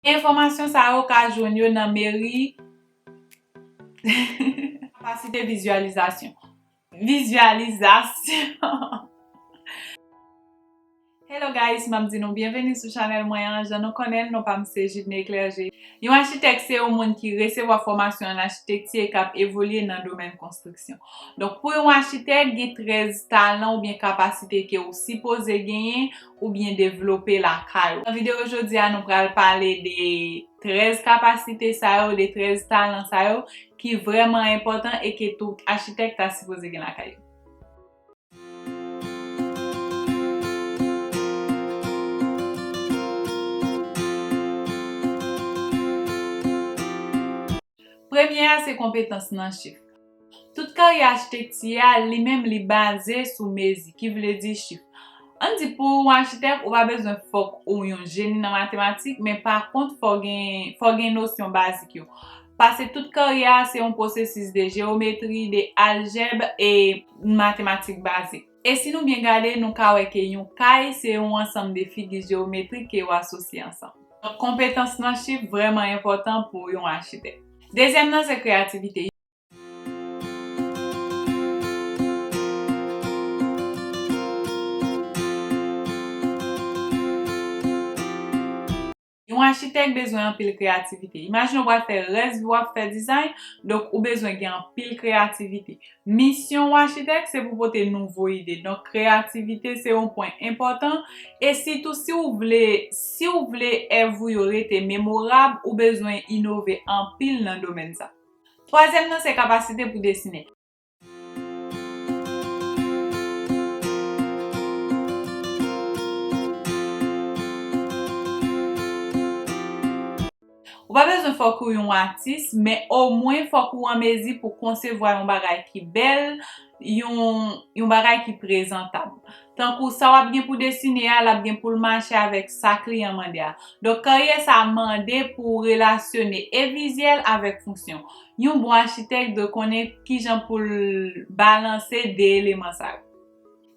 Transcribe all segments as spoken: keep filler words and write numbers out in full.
Enfòmasyon sa yo ka jwenn yo nan meri. Kapasite vizyalizasyon. Vizyalizasyon. Hello guys, m ap di nou byenveni sou chanèl mwen an. Jan nou konnen l, non pa m se Judney Clergé. Yon achitèk se yon moun ki resevwa fòmasyon an achitekti e k ap evolye nan domèn konstriksyon. Donk, pou yon achitèk, gen trèz talan oubyen kapasite ke ou sipoze genyen oubyen devlope lakay ou. Nan videyo jodi a, nou pral pale de trèz kapasite sa yo, de trèz talan sa yo, ki vrèman enpòtan e ke tout achitèk ta sipoze gen lakay yo. Premye a se konpetans nan chif. Tout karyè achitekti a, li menm, li baze sou mezi, ki vle di chif. Ann di pou yon achitèk, ou pa bezwen fòk ou yon jeni nan matematik, men pa kont, fò w gen, fò w gen nosyon bazik yo. Paske tout karyè a se yon pwosesis de jewometri, de aljèb e matematik bazik. E si nou byen gade, nou ka wè ke yon kay se yon ansanm de figi jewometrik ke yo asosye ansanm. Donk, konpetans nan chif vrèman enpòtan pou yon achitèk. Dezyèm nan se kreyativite. Yon achitèk bezwen anpil kreyativite. Imajine w pral fè rès vi w ap fè dizay, donk ou bezwen gen anpil kreyativite. Misyon yon achitèk se pou pote nouvo ide. Donk kreyativite se yon pwen enpòtan e sitou si w vle, si w vle èv ou yo rete memorab, ou bezwen inove anpil nan domèn sa. Twazyèm nan se kapasite pou desine. Ou pa bezwen fòk ou yon atis, men omwen fòk ou an mezi pou konsevwa yon bagay ki bèl, yon, yon bagay ki prezantab. Tankou sa w ap gen pou desine a, l ap gen pou l mache avèk sa kliyan mande a. Donk, karyè sa a mande pou w relasyone e vizyèl avèk fonksyon. Yon bon achitèk dwe konnen kijan pou l balanse de eleman sa yo.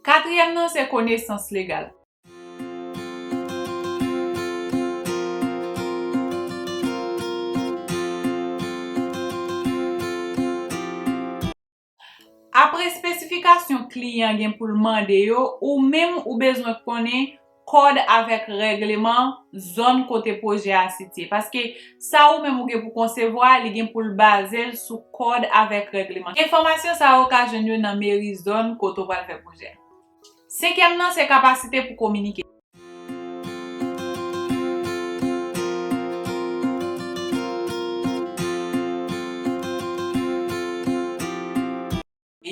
Katriyèm nan se konesans legal. Apre espesifikasyon kliyan gen pou l mande yo, ou menm ou bezwen konnen kòd avèk règleman zòn kote pwojè a sitiye. Paske sa ou menm ou gen pou konsevwa, li gen pou l baze l sou kòd avèk règleman. Enfòmasyon sa yo ka jwenn yo nan meri zòn kote w pral fè pwojè a. Senkyèm nan se kapasite pou kominike.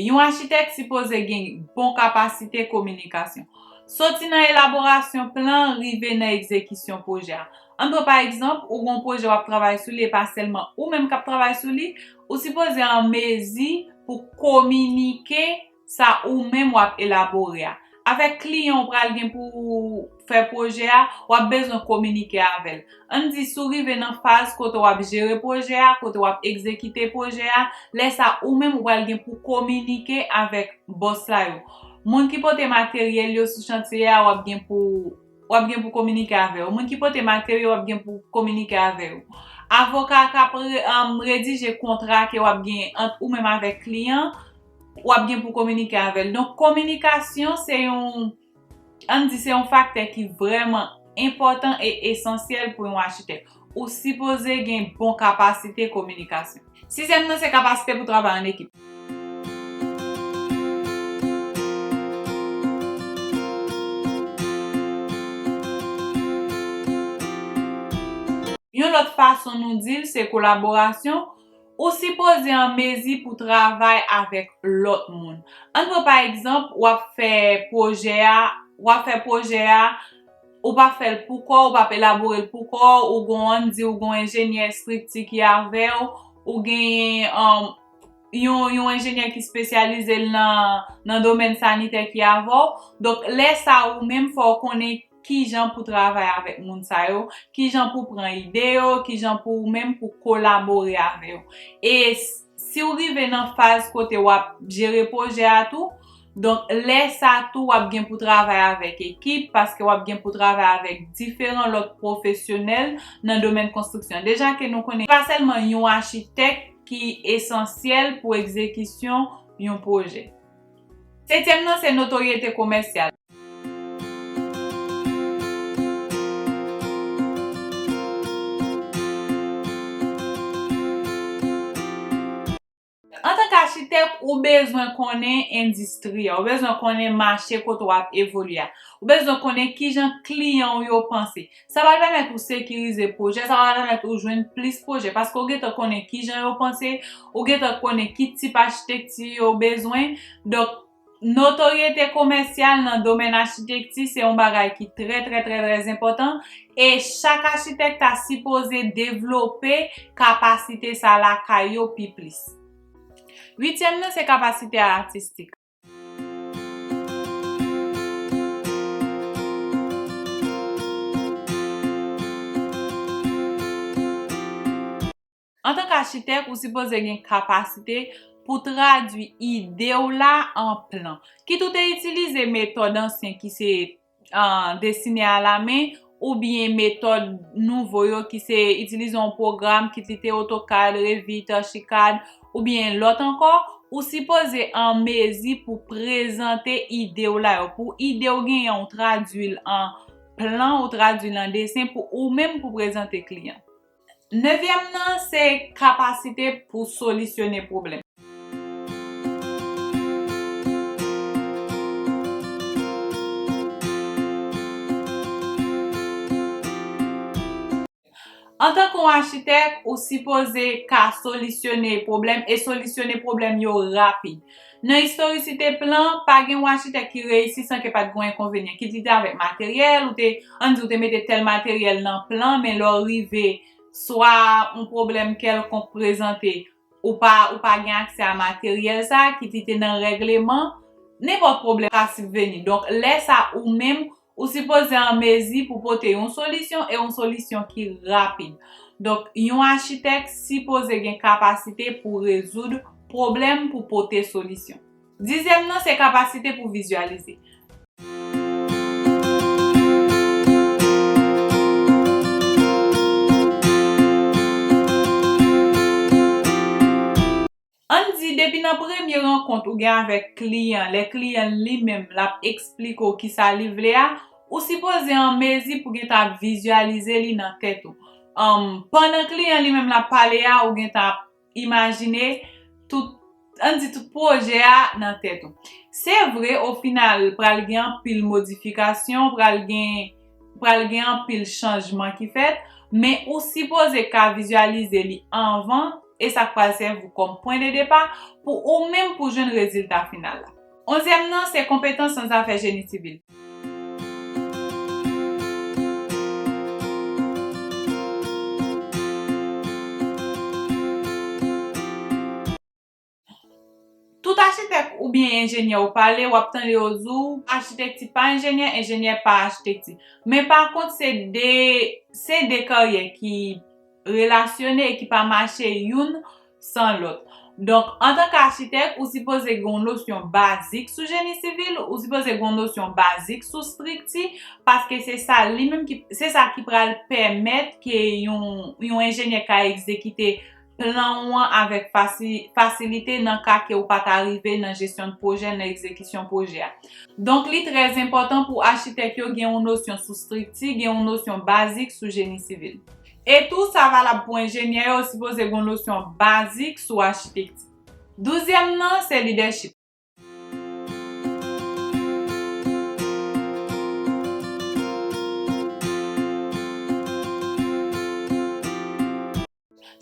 Yon achitèk sipoze gen bon kapasite kominikasyon. Soti nan elaborasyon plan, rive nan egzekisyon pwojè a. Ann pran pa egzanp, ou gen yon pwojè w ap travay sou li, e pa sèlman ou menm k ap travay sou li, ou sipoze an mezi pou kominike sa ou menm w ap elabore a. Avèk kliyan w pral gen pou fè pwojè a, w ap bezwen kominike avè l. Ann di si w rive nan faz kote w ap jere pwojè a, kote w ap egzekite pwojè a, lè sa ou menm ou pral gen pou kominike avèk bòs la yo. Moun ki pote materyèl yo sou chantye a, w ap gen pou, w ap gen pou kominike avè yo. Moun ki pote materyo, w ap gen pou kominike avè yo. Avoka k ap re-, um, redije kontra ke w ap gen ant ou menm avèk kliyan, w ap gen pou kominike avè l. Donk, kominikasyon se yon, ann di, se yon faktè ki vrèman enpòtan e esansyèl pou yon achitèk. Ou sipoze gen bon kapasite kominikasyon. Sizyèm nan se kapasite pou travay an ekip. Yon lòt fason nou di l, se kolaborasyon. Ou sipoze an mezi pou travay avèk lòt moun. Ann pran pa egzanp, w ap fè pwojè a, w ap fè pwojè a, ou p ap fè l pou kò w, ou p ap elabore l pou kò w, ou gen, ann di, ou gen yon enjenyè estrikti ki avè w, ou genyen, um, yon, yon enjenyè ki espesyalize l nan, nan domèn sanitè ki avè w. Donk, lè sa a, ou menm, fò w konnen kijan pou travay avèk moun sa yo, kijan pou pran ide yo, kijan pou ou menm pou kolabore avè yo. E s-, si w rive nan faz kote w ap jere pwojè a tou, Donk, lè sa tou, w ap gen pou travay avèk ekip, paske w ap gen pou travay avèk diferan lòt pwofesyonèl nan domèn konstriksyon. Deja ke nou konnen, pa sèlman yon achitèk ki esansyèl pou egzekisyon yon pwojè. Setyèm nan, se notoryete komèsyal. Antanke achitèk, ou bezwen konnen endistri a, ou bezwen konnen mache kote w ap evolye a, ou bezwen konnen kijan kliyan w yo panse. Sa pral pèmèt ou sekirize pwojè, sa pral pèmèt ou jwenn plis pwojè, paske ou gentan konnen kijan yo panse, ou gentan konnen ki tip achitekti yo bezwen. Donk, notoryete komèsyal nan domèn achitekti se yon bagay ki trè, trè, trè, trè enpòtan, e chak achitèk ta sipoze devlope kapasite sa lakay yo pi plis. Uityèm nan, se kapasite atistik. Antanke achitèk, ou sipoze gen kapasite pou tradui ide w la an plan. Kit ou te itilize metòd ansyen ki se, ah, desine a la men, oubyen metòd nouvo yo ki se itilize yon pwogram, kit li te AutoCAD, Revit, Archicad, oubyen lòt ankò, ou sipoze an mezi pou prezante ide w la yo. Pou ide w genyen, ou tradui l an plan, ou tradui l an desen pou ou menm pou prezante kliyan. Nevyèm nan, se kapasite pou solisyone pwoblèm. Antanke yon achitèk, ou sipoze ka solisyone pwoblèm e solisyone pwoblèm yo rapid. Nan istorikte plan, pa gen yon achitèk ki reyisi san ke pa t gen yon enkonvenyan. Kit li te avèk materyèl, ou te, ann di, ou te mete tèl materyèl nan plan, men lè w rive, swa yon pwoblèm kèlkonk prezante, ou pa, ou pa gen aksè a materyèl sa, kit li te nan règleman, nenpòt pwoblèm ka sibveni. Donk, lè sa, ou menm, ou sipoze an mezi pou pote yon solisyon e yon solisyon ki rapid. Donk, yon achitèk sipoze gen kapasite pou rezoud pwoblèm, pou pote solisyon. Dizyèm nan, se kapasite pou vizyalize. Ann di, depi nan premye rankont ou gen avèk kliyan, lè kliyan li menm l ap eksplike w kisa li vle a, ou sipoze an mezi pou gentan ap vizyalize li nan tèt ou. Anm, pandan kliyan li menm l ap pale a, ou gentan ap imajine tout, ann di, tout pwojè a nan tèt ou. Se vre, o final, pral gen anpil modifikasyon, pral gen, pral gen anpil chanjman ki fèt, men ou sipoze ka vizyalize li anvan, e sa k pral sèvi w kòm pwen de depa pou ou menm pou jwenn rezilta final la. Onzyèm nan, se konpetans nan zafè jeni sivil. Tout achitèk oubyen enjenyè ou pale, w ap tande yo di w, achitekti pa enjenyè, enjenyè pa achitekti. Men pa kont, se de, se de karyè ki relasyone e ki pa mache youn san lòt. Donk, antanke achitèk, ou sipoze gen yon nosyon bazik sou jeni sivil, ou sipoze gen yon nosyon bazik sou estrikti, paske se sa li menm ki, se sa ki pral pèmèt ke yon, yon enjenyè ka egzekite plan ou an avèk fasi-, fasilite nan ka ke ou pa ta rive nan jesyon de pwojè, nan egzekisyon pwojè a. Donk, li trè enpòtan pou achitèk yo gen yon nosyon sou estrikti, gen yon nosyon bazik sou jeni sivil. E tou, sa valab pou enjenyè yo, sipoze gen yon nosyon bazik sou achitekti. Douzyèm nan, se lidèchip.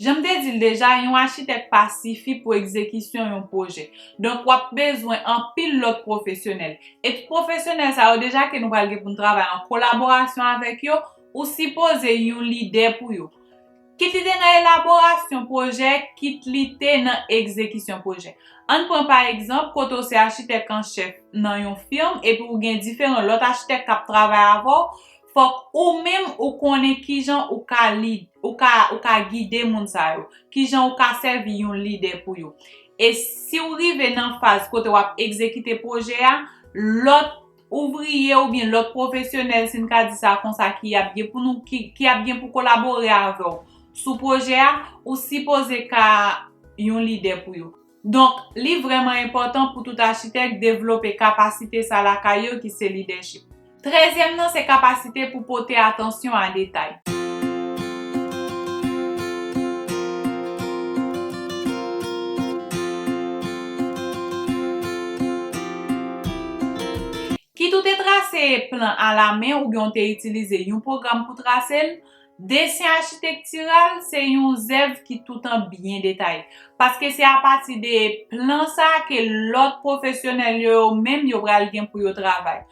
Jan m te di l deja, yon achitèk pa sifi pou egzekisyon yon pwojè. Donk, w ap bezwen anpil lòt pwofesyonèl. E tout pwofesyonèl sa yo, deja ke nou pral gen pou n travay an kolaborasyon avèk yo, ou sipoze yon lidè pou yo. Kit li te nan elaborasyon pwojè, kit li te nan egzekisyon pwojè. Ann pran pa egzanp, kote w se achitèk an chèf nan yon fim, epi w gen diferan lòt achitèk k ap travay avè w, fòk ou menm ou konnen kijan ou ka lid, ou ka, ou ka gide moun sa yo, kijan ou ka sèvi yon lidè pou yo. E si w rive nan faz kote w ap egzekite pwojè a, lòt ouvriye oubyen lòt pwofesyonèl, si n ka di sa konsa, ki ap gen pou nou, ki, ki ap gen pou kolabore avè w sou pwojè a, ou sipoze ka yon lidè pou yo. Donk, li vrèman enpòtan pou tout achitèk devlope kapasite sa lakay yo ki se lidèchip. Trèzyèm nan se kapasite pou pote atansyon a detay. Kit ou te trase plan alamen oubyen w te itilize yon pwogram pou trase l, desen achitektiral se yon zèv ki toutan byen detaye, paske se apati de plan sa ke lòt pwofesyonèl yo, yo menm yo pral gen pou yo travay.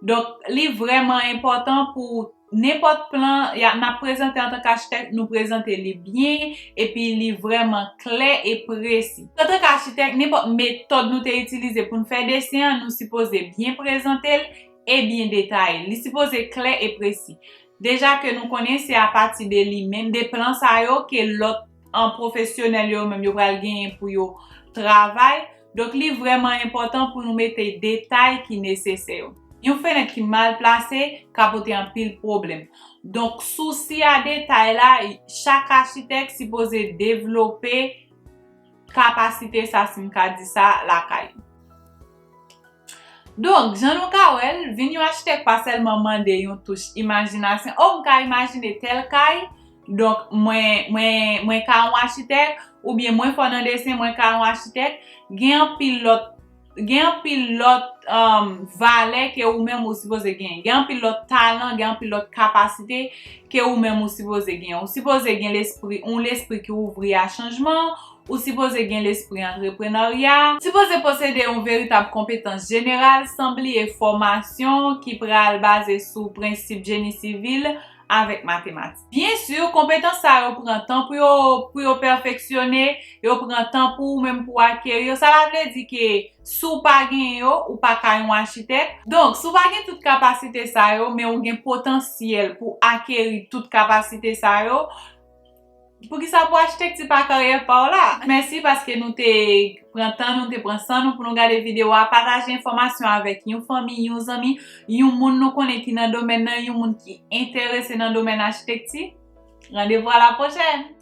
Donk, li vrèman enpòtan pou nenpòt plan y a, n ap prezante antanke achitèk, nou prezante li byen, epi li vrèman klè e presi. Antanke achitèk, nenpòt metòd nou te itilize pou n fè desen an, nou sipoze byen prezante l e byen detaye. Li sipoze klè e presi. Deja ke nou konnen se apati de li menm, de plan sa yo, ke lòt, an, pwofesyonèl yo menm yo pral genyen pou yo travay. Donk, li vrèman enpòtan pou nou mete detay ki nesesè yo. Yon fenèt ki mal plase ka pote anpil pwoblèm. Donk, sousi a detay la, chak achitèk sipoze devlope kapasite sa, si m ka di sa, lakay li. Donk, jan nou ka wè l, vin yon achitèk pa sèlman mande yon touch imajinasyon. O, m ka imajine tèl kay, donk mwen, mwen, mwen ka yon achitèk, oubyen mwen fò nan desen, mwen ka yon achitèk. Gen anpil lòt, gen anpil lòt, um, valè ke ou menm ou sipoze genyen. Gen anpil lòt talan, gen anpil lòt kapasite ke ou menm ou sipoze genyen. Ou sipoze gen lespri, yon lespri ki ouvri a chanjman, ou sipoze gen lespri antreprenarya, sipoze posede yon veritab konpetans jeneral, san bliye fòmasyon ki pral baze sou prensip jeni sivil avèk matematik. Byen si, konpetans sa yo pran tan pou yo, pou yo pèfeksyone, yo pran tan pou ou menm pou akeri yo. Sa pa vle di ke si w pa gen yo, ou pa ka yon achitèk. Donk, si w pa gen tout kapasite sa yo, men ou gen potansyèl pou akeri tout kapasite sa yo, poukisa pou achitekti pa karyè pa w la? Mèsi paske nou te pran tan nou, te pran san nou pou nou gade videyo a. Pataje enfòmasyon avèk yon fanmi, yon zanmi, yon moun nou konnen ki nan domèn nan, yon moun ki enterese nan domèn achitekti. Randevou a la pwochèn!